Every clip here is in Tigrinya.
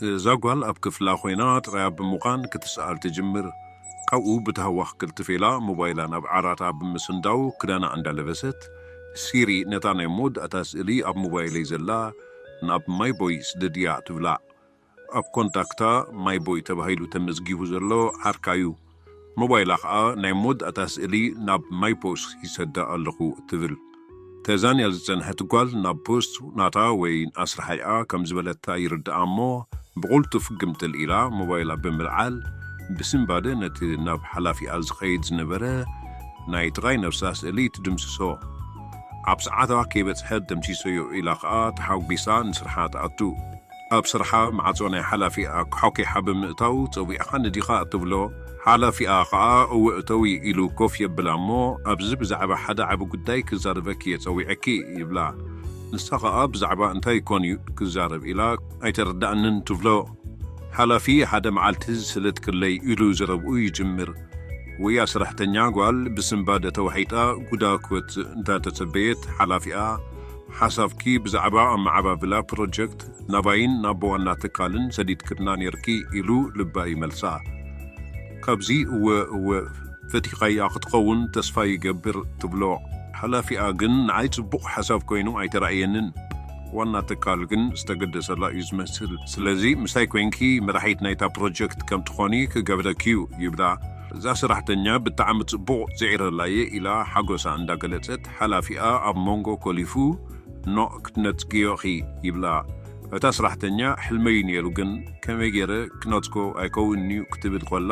እዛ ጓል ኣብ ክፍላ ኮይና ጥራያ ብምዃን ክትስኣል ትጅምር። ካብኡ ብታህዋኽ ክልትፍ ኢላ ሞባይላ ናብ ዓራታ ብምስንዳው ክዳና እንዳለበሰት፣ ሲሪ ነታ ናይ መወዳእታ ስእሊ ኣብ ሞባይለይ ዘላ ናብ ማይ ቦይ ስደድያ ትብላ። ኣብ ኮንታክታ ማይ ቦይ ተባሂሉ ተመዝጊቡ ዘሎ ዓርካዩ። ሞባይላ ኸኣ ናይ መወዳእታ ስእሊ ናብ ማይ ፖስት ይሰዳ ኣለኹ ትብል። ተዛንያ ዝጸንሐት ጓል ናብ ፖስት ናታ ወይ ኣስራሒኣ ከም ዝበለታ ይርድኣ እሞ፣ ብቑልጡፍ ግምጥል ኢላ ሞባይላ ብምልዓል፣ ብስንባደ ነቲ ናብ ሓላፊኣ ዝኸይድ ዝነበረ ናይ ጥራይ ነብሳ ስእሊ ትድምስሶ። ኣብ ሰዓታ ከይበጽሐት ደምሲሰዮ ኢላ ኸኣ ተሓጒሳ ንስርሓ ትኣቱ። ኣብ ስርሓ ማዕጾ ናይ ሓላፊኣ ኳሕኲሓ ብምእታው፣ "ጸዊዕኻኒ ዲኻ?" ትብሎ። ሓላፊኣ ኸኣ፣ "እወ እተዊ" ኢሉ ኮፍ የብላ እሞ፣ "ኣብዚ ብዛዕባ ሓደ ዓቢ ጉዳይ ክዛረበኪ እየ ጸዊዐኪ" ይብላ። ንሳ ኸኣ፣ "ብዛዕባ እንታይ ኮን እዩ ክዛረብ?" ኢላ ኣይተረድኣንን ትብሎ። ሓላፊ ሓደ መዓልቲ ዝሰለጥክለይ ኢሉ ዘረብኡ ይጅምር። ወያ ሰራሕተኛ ጓል ብስንባደ ተዋሒጣ ጉዳ ክወጽእ እንዳተጸበየት፣ ሓላፊኣ፣ "ሓሳብኪ ብዛዕባ ኣመዓባብላ ፕሮጀክት ናባይን ናብ ዋና ትካልን ሰዲድክልና ኔርኪ" ኢሉ ልባ ይመልሳ። ካብዚ "እወ፣ እወ፣ ፈቲኻያ ክትኸውን ተስፋ ይገብር" ትብሎ። ሓላፊኣ ግን፣ "ንዓይ ጽቡቕ ሓሳብ ኮይኑ ኣይተራእየንን። ዋና ትካል ግን ዝተገደሰላ እዩ ዝመስል። ስለዚ ምሳይ ኮይንኪ መራሒት ናይታ ፕሮጀክት ከም ትኾኒ ክገብረኪ እዩ" ይብላ። እዛ ሰራሕተኛ ብጣዕሚ ጽቡቕ ጽዒረላ እየ ኢላ ሓጎሳ እንዳገለጸት፣ ሓላፊኣ ኣብ መንጎ ኮሊፉ፣ "ኖእ ክትነጽግዮ ኢኺ" ይብላ። እታ ሰራሕተኛ፣ "ሕልመይ ነይሩ ግን ከመይ ገይረ ክነጽጎ ኣይከውንን'ዩ" ክትብል ኮላ፣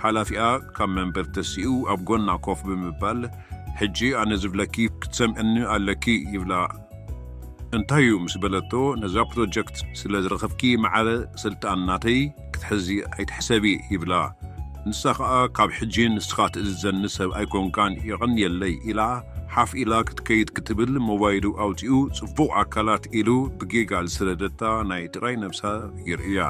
ሓላፊኣ ካብ መንበር ተሲኡ ኣብ ጎና ኮፍ ብምባል፣ "ሕጂ ኣነ ዝብለኪ ክትሰምዕኒ ኣለኪ" ይብላ። "እንታይ እዩ?" ምስ በለቶ፣ "ነዛ ፕሮጀክት ስለ ዝረኸብኪ ማዕረ ስልጣን ናተይ ክትሕዚ ኣይትሕሰቢ" ይብላ። ንሳ ኸኣ፣ "ካብ ሕጂ ንስኻ ትእዝዘኒ ሰብ ኣይኮንካን፣ የቐንየለይ" ኢላ ሓፍ ኢላ ክትከይድ ክትብል፣ ሞባይሉ ኣውጺኡ፣ ጽቡቕ ኣካላት ኢሉ ብጌጋ ዝሰደደታ ናይ ጥራይ ነብሳ የርእያ።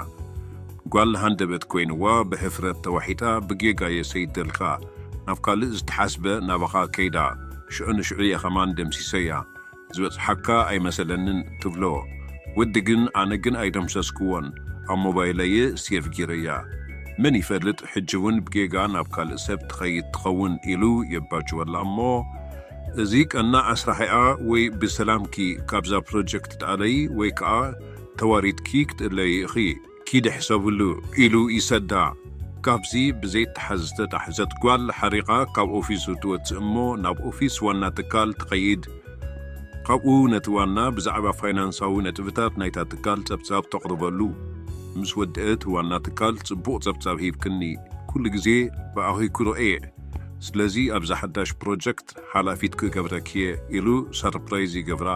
ጓል ሃንደበት ኮይንዋ፣ ብሕፍረት ተዋሒጣ፣ "ብጌጋ እየ ሰይደልካ፣ ናብ ካልእ ዝተሓስበ ናባኻ ከይዳ፣ ሽዑ ንሽዑ እየ ኸማን ደምሲሰያ። ዝበጽሓካ ኣይመሰለንን" ትብሎ። ወዲ ግን፣ "ኣነ ግን ኣይደምሰስክዎን፣ ኣብ ሞባይለየ ሴቭ ጌረያ። መን ይፈልጥ፣ ሕጂ እውን ብጌጋ ናብ ካልእ ሰብ ትኸይድ ትኸውን" ኢሉ የባጅወላ እሞ፣ እዚ ቀናእ ኣስራሒኣ ወይ ብሰላምኪ ካብዛ ፕሮጀክት ትኣለዪ ወይ ከኣ ተዋሪድኪ ክትእለዪ ኢኺ፣ ኪዲ ሕሰብሉ ኢሉ ይሰዳ። ካብዚ ብዘይተሓዝ ዝተታሕዘት ጓል ሓሪቓ ካብ ኦፊሱ ትወጽእ እሞ ናብ ኦፊስ ዋና ትካል ትኸይድ። ካብኡ ነቲ ዋና ብዛዕባ ፋይናንሳዊ ነጥብታት ናይታ ትካል ጸብጻብ ተቕርበሉ። ምስ ወድአት ዋና ትካል ጽቡቕ ጸብጻብ ሂብክኒ፣ ኩሉ ግዜ ብኣኺ ክርኦ እየ። ስለዚ ኣብዛ ሓዳሽ ፕሮጀክት ሓላፊት ክገብረኪ እየ ኢሉ ሰርፕራይዝ ይገብራ።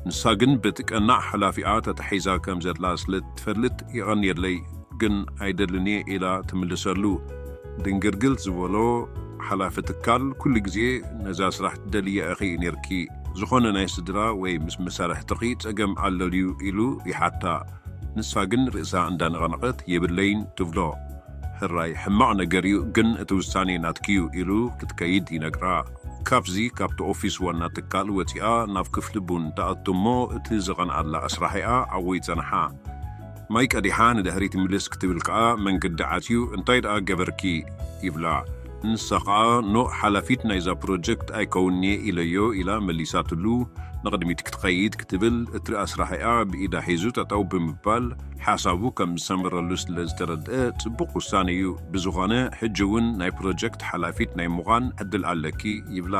ንሳ ግን በቲ ቀናእ ሓላፊኣ ተታሒዛ ከም ዘላ ስለ ትፈልጥ፣ "የቐንየለይ፣ ግን ኣይደልን እየ" ኢላ ትምልሰሉ። ድንግርግር ዝበሎ ሓላፊ ትካል፣ "ኩሉ ግዜ ነዛ ስራሕ ትደልያ ኢኺ ኔርኪ፣ ዝኾነ ናይ ስድራ ወይ ምስ መሳርሕትኺ ጸገም ኣሎ ድዩ?" ኢሉ ይሓታ። ንሳ ግን ርእሳ እንዳነቕነቐት፣ "የብለይን" ትብሎ። "ሕራይ፣ ሕማቕ ነገር እዩ፣ ግን እቲ ውሳኔ ናትኪ እዩ" ኢሉ ክትከይድ ይነግራ። ካብዚ፣ ካብቲ ኦፊስ ዋና ትካል ወጺኣ ናብ ክፍሊ ቡን ትኣቱ እሞ፣ እቲ ዝቐንኣላ ኣስራሒኣ ኣብኡ ይጸንሓ። ማይ ቀዲሓ ንድሕሪት ምልስ ክትብል ከኣ መንገዲ ዓጽዩ፣ "እንታይ ደኣ ገበርኪ?" ይብላ። ንሳ ከኣ፣ "ኖእ፣ ሓላፊት ናይዛ ፕሮጀክት ኣይከውንን'የ ኢለዮ" ኢላ መሊሳትሉ። ንቕድሚት ክትኸይድ ክትብል፣ እቲ ኣስራሒኣ ብኢዳ ሒዙ ጠጠው ብምባል፣ ሓሳቡ ከም ዝሰመረሉ ስለ ዝተረድአ፣ "ጽቡቕ ውሳነ እዩ። ብዝኾነ፣ ሕጂ እውን ናይ ፕሮጀክት ሓላፊት ናይ ምዃን ዕድል ኣለኪ" ይብላ።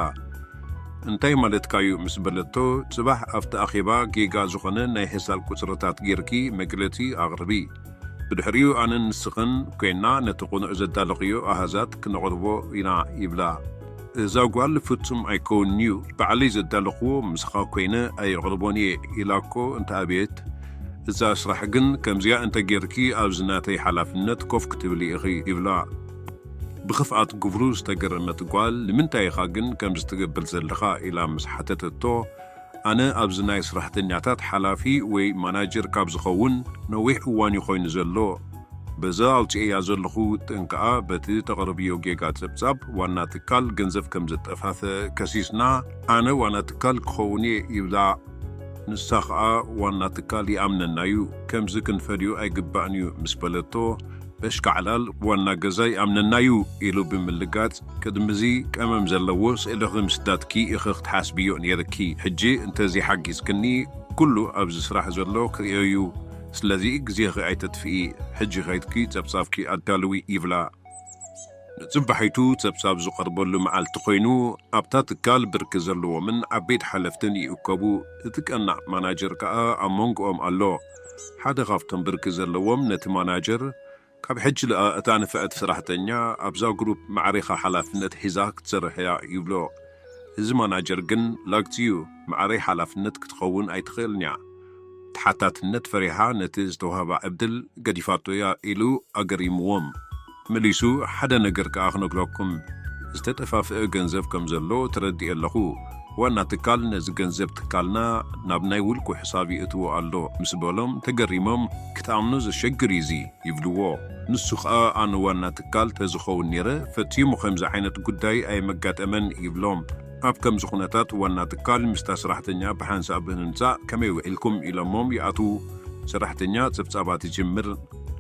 "እንታይ ማለትካ'ዩ?" ምስ በለቶ፣ "ጽባሕ ኣብቲ ኣኼባ ጌጋ ዝኾነ ናይ ሕሳብ ቁጽርታት ጌርኪ መግለጺ ኣቕርቢ። ብድሕሪኡ ኣነን ንስኽን ኮይና ነቲ ቅኑዕ ዘዳለኽዮ ኣሃዛት ክነቕርቦ ኢና" ይብላ። እዛ ጓል፣ "ፍጹም ኣይከውንን'ዩ፣ ባዕለይ ዘዳለኽዎ ምሳኻ ኮይነ ኣየቕርቦን እየ" ኢላ እኮ እንተኣበየት፣ እዛ ስራሕ ግን ከምዚኣ እንተ ጌርኪ ኣብዚ ናተይ ሓላፍነት ኮፍ ክትብሊ ኢኺ ይብላ። ብኽፍኣት ግብሩ ዝተገረመት ጓል፣ "ንምንታይ ኢኻ ግን ከምዚ ትገብር ዘለኻ?" ኢላ ምስ ሓተተቶ፣ "ኣነ ኣብዚ ናይ ሰራሕተኛታት ሓላፊ ወይ ማናጀር ካብ ዝኸውን ነዊሕ እዋን እዩ ኮይኑ ዘሎ። በዛ ኣውጺኤያ ዘለኹ ውጥን ከኣ በቲ ተቕርብዮ ጌጋ ጸብጻብ ዋና ትካል ገንዘብ ከም ዘጠፋፍአ ከሲስና፣ ኣነ ዋና ትካል ክኸውን እየ" ይብላ። ንሳ ኸኣ ዋና ትካል ይኣምነናዩ፣ ከምዚ ክንፈልዮ ኣይግባእንዩ ምስ በለቶ፣ በሽካዕላል ዋና ገዛ ይኣምነናዩ ኢሉ ብምልጋጽ፣ ቅድሚዚ ቀመም ዘለዎ ስእልኺ ምስዳድኪ ኢኺ ክትሓስብዮ ነይርኪ። ሕጂ እንተዘይሓጊዝክኒ ኩሉ ኣብዚ ስራሕ ዘሎ ክርእዮዩ። ስለዚ ግዜኺ ኣይተጥፍኢ፣ ሕጂ ከይድኪ ጸብጻብኪ ኣዳልዊ ይብላ። ንጽባሒቱ ጸብጻብ ዝቐርበሉ መዓልቲ ኮይኑ፣ ኣብታ ትካል ብርኪ ዘለዎምን ዓበይቲ ሓለፍትን ይእከቡ። እቲ ቀናእ ማናጀር ከኣ ኣብ መንጎኦም ኣሎ። ሓደ ካብቶም ብርኪ ዘለዎም ነቲ ማናጀር፣ ካብ ሕጂ ደኣ እታ ንፍዕቲ ሰራሕተኛ ኣብዛ ግሩፕ ማዕሪኻ ሓላፍነት ሒዛ ክትሰርሕ እያ ይብሎ። እዚ ማናጀር ግን ላግጺ እዩ፣ ማዕረይ ሓላፍነት ክትኸውን ኣይትኽእልን እያ። ተሓታትነት ፈሪሓ ነቲ ዝተዋህባ ዕድል ገዲፋቶ እያ ኢሉ ኣገሪምዎም። መሊሱ፣ ሓደ ነገር ከኣ ክነግረኩም፣ ዝተጠፋፍአ ገንዘብ ከም ዘሎ ተረዲኤ ኣለኹ። ዋና ትካል ነዚ ገንዘብ ትካልና ናብ ናይ ውልቁ ሕሳብ ይእትዎ ኣሎ ምስ በሎም ተገሪሞም፣ ክትኣምኖ ዘሸግር እዩ እዚ ይብልዎ። ንሱ ኸኣ ኣነ ዋና ትካል ተዝኸውን ነይረ ፈጺሙ ከምዚ ዓይነት ጉዳይ ኣይመጋጠመን ይብሎም። ኣብ ከምዚ ኩነታት ዋና ትካል ምስታ ሰራሕተኛ ብሓንሳእ ብምምጻእ ከመይ ውዒልኩም ኢሎሞም ይኣትዉ። ሰራሕተኛ ጸብጻባት ይጅምር።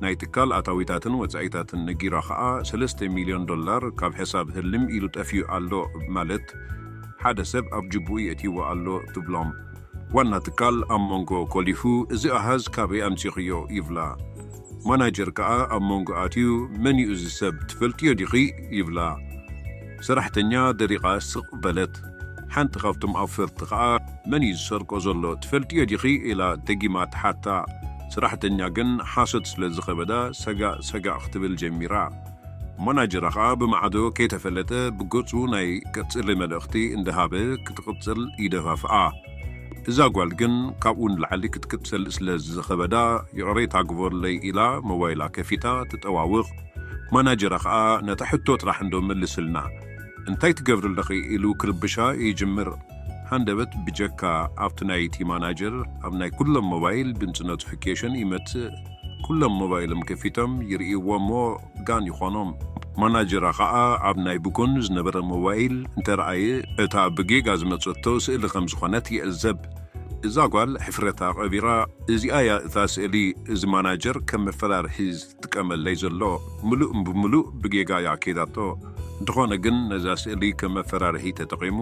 ናይ ትካል ኣታዊታትን ወጻኢታትን ነጊራ ኸኣ ሰለስተ ሚልዮን ዶላር ካብ ሕሳብ ህልም ኢሉ ጠፊኡ ኣሎ ማለት ሓደ ሰብ ኣብ ጅቡኡ የእትይዎ ኣሎ ትብሎም። ዋና ትካል ኣብ መንጎ ኮሊፉ፣ "እዚ ኣሃዝ ካበይ ኣምጺኽዮ?" ይብላ። ማናጀር ከኣ ኣብ መንጎ ኣትዩ፣ "መን እዩ እዚ ሰብ? ትፈልጥዮ ዲኺ?" ይብላ። ሰራሕተኛ ደሪቓ ስቕ በለት። ሓንቲ ካብቶም ኣውፈርቲ ከኣ፣ "መን እዩ ዝሰርቆ ዘሎ? ትፈልጥዮ ዲኺ?" ኢላ ደጊማ ትሓታ። ሰራሕተኛ ግን ሓሶት ስለ ዝኸበዳ፣ ሰጋእ ሰጋእ ክትብል ጀሚራ። ማናጀራ ኸኣ ብማዕዶ ከይተፈለጠ ብገጹ ናይ ቀጽሊ መልእኽቲ እንዳሃበ ክትቕጽል ይደፋፍኣ። እዛ ጓል ግን ካብኡ ንላዕሊ ክትቅጽል ስለ ዝኸበዳ፣ "ይቕሬታ ግበሩለይ" ኢላ ሞባይላ ከፊታ ትጠዋውቕ። ማናጀራ ኸኣ፣ "ነታ ሕቶ ጥራሕ እንዶ መልስልና፣ እንታይ ትገብሪ ኣለኺ?" ኢሉ ክርብሻ ይጅምር። ሃንደበት ብጀካ ኣብቲ ናይቲ ማናጀር፣ ኣብ ናይ ኩሎም ሞባይል ድምጺ ኖቲፊኬሽን ይመጽእ። ኩሎም ሞባይሎም ከፊቶም ይርእይዎ እሞ ጋን ይኾኖም። ማናጀራ ኸኣ ኣብ ናይ ብጎኑ ዝነበረ ሞባይል እንተረኣየ፣ እታ ብጌጋ ዝመጸቶ ስእሊ ከም ዝኾነት ይዕዘብ። እዛ ጓል ሕፍረታ ቀቢራ፣ "እዚኣ እያ እታ ስእሊ፣ እዚ ማናጀር ከም መፈራርሒ ዝጥቀመለይ ዘሎ፣ ምሉእ ብምሉእ ብጌጋ እያ ከይዳቶ። እንተኾነ ግን ነዛ ስእሊ ከም መፈራርሒ ተጠቒሙ፣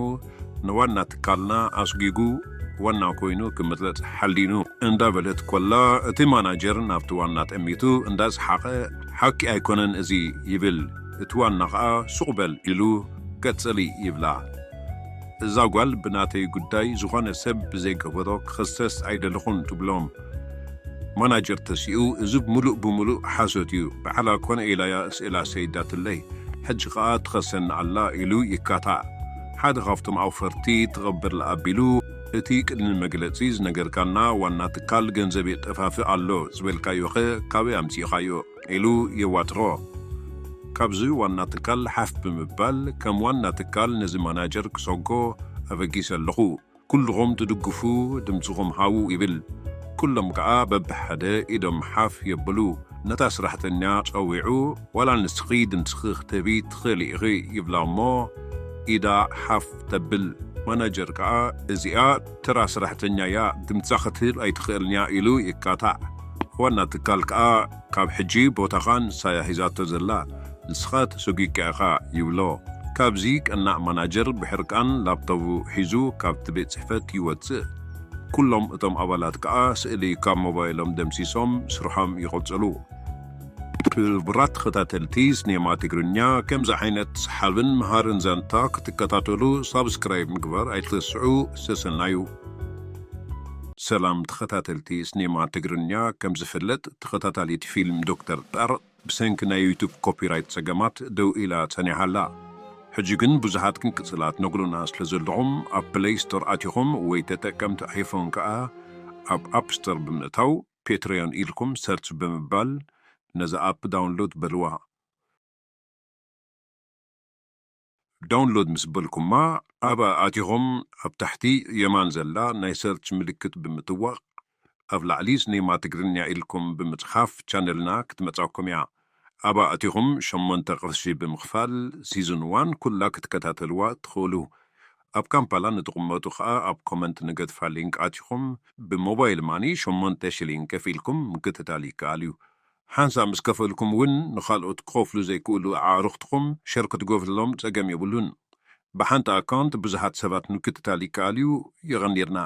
ንዋና ትካልና ኣስጒጉ ዋና ኮይኑ ክምረጽ ሓሊኑ" እንዳበለት ኮላ፣ እቲ ማናጀር ናብቲ ዋና ጠሚቱ እንዳሰሓቐ፣ "ሓቂ ኣይኮነን እዚ" ይብል። እቲ ዋና ኸኣ፣ "ሱቕ በል" ኢሉ፣ "ቀጽሊ" ይብላ። "እዛ ጓል ብናተይ ጉዳይ ዝኾነ ሰብ ብዘይገበሮ ክኽሰስ ኣይደለኹን" ትብሎም። ማናጀር ተሲኡ፣ "እዚ ምሉእ ብምሉእ ሓሶት እዩ፣ ባዕላ ኮነ ኢላ እያ ስእላ ሰይዳትለይ፣ ሕጂ ኸኣ ትኸሰኒ ኣላ" ኢሉ ይካታዕ። ሓደ ካብቶም ኣውፈርቲ ተቐበል ኣቢሉ፣ "እቲ ቅድሚ መግለጺ ዝነገርካና ዋና ትካል ገንዘብ የጠፋፍእ ኣሎ ዝበልካዮኸ ካበይ ኣምጺእኻዮ?" ኢሉ የዋጥሮ። ካብዚ ዋና ትካል ሓፍ ብምባል፣ ከም ዋና ትካል ነዚ ማናጀር ክሰጎ ኣበጊሰ ኣለኹ። ኩልኹም ትድግፉ ድምጽኹም ሃቡ ይብል። ኩሎም ከኣ በብሓደ ኢዶም ሓፍ የብሉ። ነታ ስራሕተኛ ጸዊዑ፣ "ዋላ ንስኺ ድምጽኺ ክትህቢ ትኽእሊ ኢኺ" ይብላ እሞ፣ ኢዳ ሓፍ ተብል። ማናጀር ከኣ፣ "እዚኣ ተራ ስራሕተኛ እያ፣ ድምጻ ክትህብ ኣይትኽእልን እያ" ኢሉ ይካታዕ። ዋና ትካል ከኣ፣ "ካብ ሕጂ ቦታኻ ንሳ እያ ሒዛቶ ዘላ፣ ንስኻ ተሰጒግካ ኢኻ" ይብሎ። ካብዚ ቀናእ ማናጀር ብሕርቃን ላፕቶቡ ሒዙ ካብቲ ቤት ጽሕፈት ይወጽእ። ኩሎም እቶም ኣባላት ከኣ ስእሊ ካብ ሞባይሎም ደምሲሶም ስርሖም ይቕጽሉ። ክቡራት ተኸታተልቲ ስኔማ ትግርኛ፣ ከምዚ ዓይነት ሰሓብን መሃርን ዛንታ ክትከታተሉ ሳብስክራይብ ምግባር ኣይትረስዑ። ሰሰናዩ። ሰላም ተኸታተልቲ ስኔማ ትግርኛ፣ ከም ዝፍለጥ ተኸታታሊት ፊልም ዶክተር ጣር ብሰንኪ ናይ ዩቱብ ኮፒራይት ጸገማት ደው ኢላ ጸኒሓ ኣላ። ሕጂ ግን ብዙሓት ክንቅጽላ ትነግሩና ስለ ዘለኹም፣ ኣብ ፕለይ ስቶር ኣቲኹም ወይ ተጠቀምቲ ኣይፎን ከኣ ኣብ ኣፕ ስቶር ብምእታው ፔትረዮን ኢልኩም ሰርች ብምባል ነዛ ኣፕ ዳውንሎድ በልዋ። ዳውንሎድ ምስ በልኩማ፣ ኣብኣ ኣቲኹም ኣብ ታሕቲ የማን ዘላ ናይ ሰርች ምልክት ብምጥዋቕ፣ ኣብ ላዕሊ ስኔማ ትግርኛ ኢልኩም ብምጽሓፍ ቻነልና ክትመጻኩም እያ። ኣብኣ ኣቲኹም ሸሞንተ ቅርሺ ብምኽፋል ሲዝን ዋን ኩላ ክትከታተልዋ ትኽእሉ። ኣብ ካምፓላ ንትቕመጡ ከኣ ኣብ ኮመንት ንገድፋ ሊንክ ኣቲኹም ብሞባይል ማኒ ሸሞንተ ሽሊን ከፊልኩም ምክትታል ይከኣል እዩ። ሓንሳብ ምስ ከፈልኩም እውን ንኻልኦት ክኸፍሉ ዘይክእሉ ኣዕሩኽትኹም ሸር ክትገብርሎም ጸገም የብሉን። ብሓንቲ ኣካውንት ብዙሓት ሰባት ምክትታል ይከኣል እዩ። የቐንየልና።